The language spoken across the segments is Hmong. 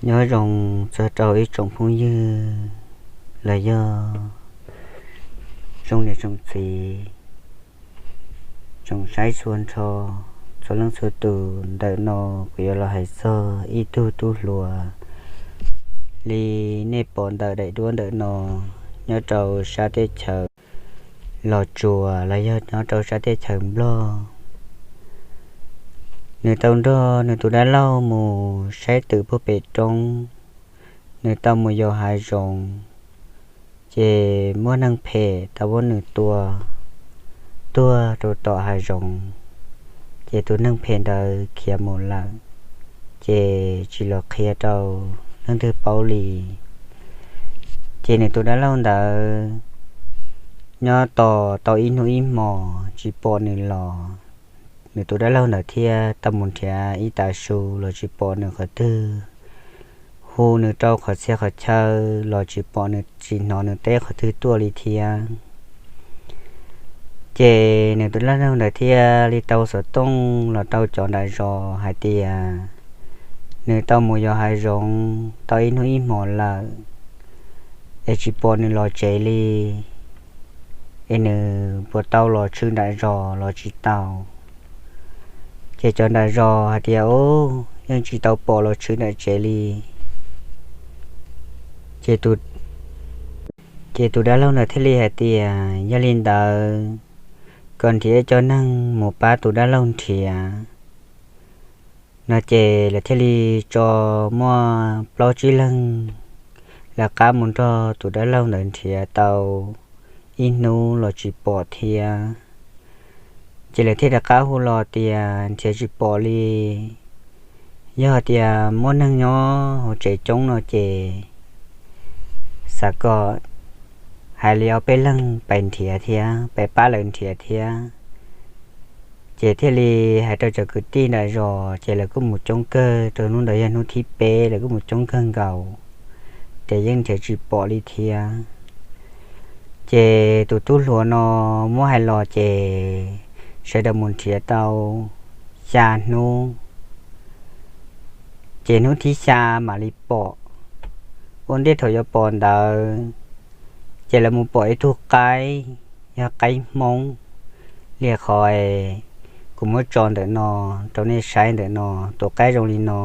Nyob zoo txog rau ib tsoom phooj ywg los yog tsoom niam tsoom txiv, tsoom saib txhua nrho, txhua leej txhua tus. Ntawm no kuv yuav los hais txog ib tug tub hluas li nej pom ntawm daim duab ntawm no, nyob rau sab teb chaws Los Tsuas los yog nyob rau sab teb chaws Nplog. Nws tau nrog nws tus dab laug mus saib twm puag pem roob, nws tau mus yos hav zoov, ces muaj neeg phem tau muab nws tua tuag rau tom hav zoov, ces tus neeg phem ntawd khiav mus lawm, ces tsis los qhia rau leej twg paub li. Ces nws tus dab laug ntawd nyob tos tau ib hnub ib hmos tsis pom nws los, nws tus dab laug ntawd thiaj tau mus nrhiav ib tav su los tsis pom nws qhov twg, hu nws rau qhov txhia qhov chaw los tsis pom nws, tsis hnov nws teb qhov twg tuaj li thiab. Ces nws tus dab laug ntawd thiaj li tau xov tooj los rau cov nram zos hais tias nws tau mus yos hav zoov tau ib hnub ib hmos lawm, es tsis pom nws los tsev li, es nws puas tau los tshwm nram zos los tsis tau. Ces cov nram zos hais tias, Ub, yeej tsis tau pom los tshwm nram tsev li. Ces tus dab laug ntawd thiaj li hais tias, Yog li ntawd, kom nrhiav cov neeg mus pab tus dab laug nrhiav no. Ces lawv thiaj li tso muaj plaub tsib leeg lawv qab mus nrog tus dab laug ntawd nrhiav tau ib hnub los tsis pom thiab. Ces lawv thiaj rov qab hu los tias nrhiav tsis pom li. Yog tias muaj neeg nyob hauv tsev coob no ces xav kom hais li ob peb leeg pais nrhiav thiab, pais pab lawv nrhiav thiab. Ces thiaj li hais rau cov kwv tij nram zos, ces lawv kuj mus coob kawg, rau hnub ntawd yog hnub thib peb, lawv kuj mus coob kawg nkaus, ces yeej nrhiav tsis pom li thiab. Ces tus tub hluas no muab hais los ces sawv daws mus nrhiav tau xya hnub, ces hnub thib xya mam li pom. Ua ntej thaum yuav pom ntawd, ces lawv mus pom ib tug qaib, yog qaib Hmoob li qhov kuv muab tso ntawm no rau nej saib ntawm no, tus qaib zoo li no.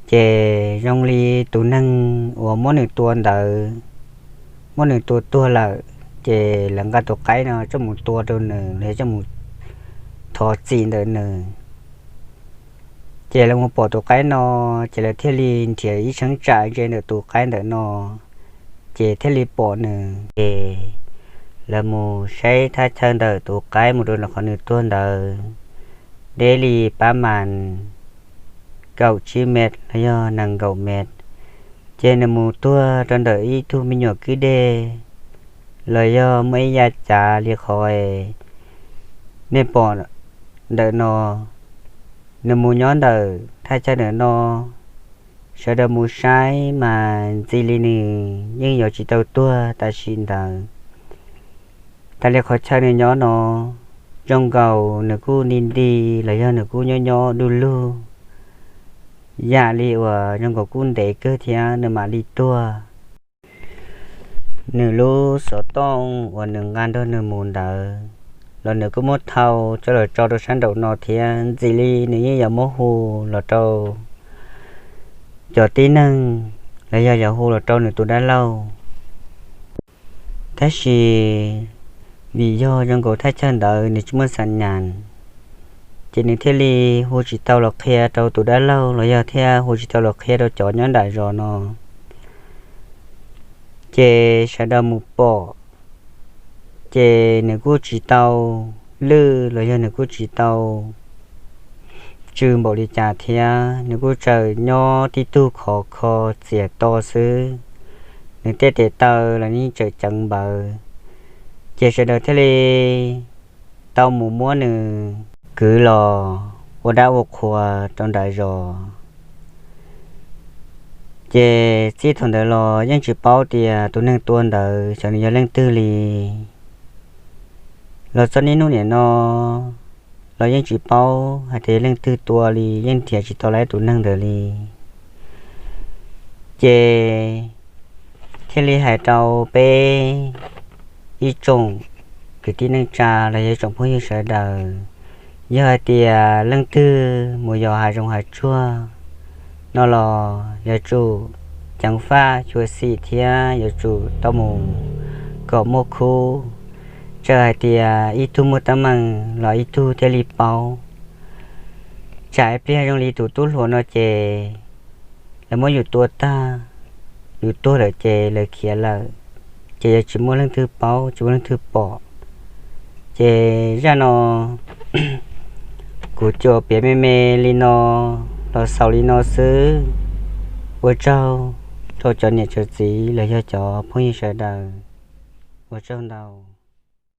Ces zoo li tus neeg uas muab nws tua ntawd, muab nws tua tuag lawm, ces lawv nqa tus qaib no coj mus tua rau nws los yog coj mus thov txim ntawm nws. Ces lawv mus pom tus qaib no, ces lawv thiaj li nrhiav ib cheeb tsam ze ntawm tus qaib ntawm no, ces thiaj li pom nws. Ces lawv mus saib thaj chaw ntawm tus qaib mus rau qhov nws tuag ntawd, deb li pab mas kaum tsib mev los yog nees nkaum mev. Ces nws mus tuag rau ntawm ib tug me nyuam kwj deg los yog muaj ib yav cav li qhov nej pom ntawm no. Nws mus nyob ntawm thaj chaw ntawm no, sawv daws mus saib mas ntxim li nws yeej yuav tsis tau tuag tam sim ntawd. Tas li qhov chaw nws nyob no, zoo nkaus nws kuj nti nti los yog nws kuj nyob nyob du lug, yam li uas zoo nkaus kuj ntev kawg thiab nws mam li tuag. Nws lub xov tooj uas nws nqa nrog nws mus ntawd los nws kuj muab thau coj los tso rau sab nraum no thiab, ntxim li nws yeej yuav muab hu los rau cov tib neeg los yog yuav hu los rau nws tus dab laug. Tab sis vim yog zoo nkaus thaj chaw ntawd nws tsis muaj xa nyas, ces nws thiaj li hu tsis tau los qhia rau tus dab laug los yog thiaj hu tsis tau los qhia rau cov nyob nram zos no. Ces sawv daws mus pom, ces nws kuj tsis tau lwj los yog nws kuj tsis tau tsw npaum li cas thiab, nws kuj tseem nyob tib tug khov kho txias to xwb, nws tej tes taw los yeej tseem ceev npaws. Ces sawv daws thiaj li tau mus muab nws kwv los ua dab ua qhua rau nram zos. Ces txij thaum ntawd los yeej tsis paub tias tus neeg tua ntawd xyov nws yog leej twg li. Los txog niaj hnub niam no los yeej tsis paub hais tias leej twg tua li, yeej nrhiav tsis tau lawv tus neeg ntawd li. Ces thiaj li hais rau peb ib tsoom kwv tij neej tsa los yog tsoom phooj ywg sawv daws, yog hais tias leej twg mus yos hav zoov hav tsuag no los yuav tsum ceev faj xyuam xim thiab yuav tsum tau mus kom muaj khub. Txawm hais tias ib tug muaj teeb meem los ib tug thiaj li paub. Tsam ib pliag zoo li tus tub hluas no ces lawv muab yus tua tag, yus tuag lawm ces lawv khiav lawm, ces yuav tsis muaj leej twg paub tsis muaj leej twg pom. Ces zaj no kuv tsuas piav me me li no los xaus li no xwb. Ua tsaug rau cov niam cov txiv los yog cov phooj ywg sawv daws. Ua tsaug ntau.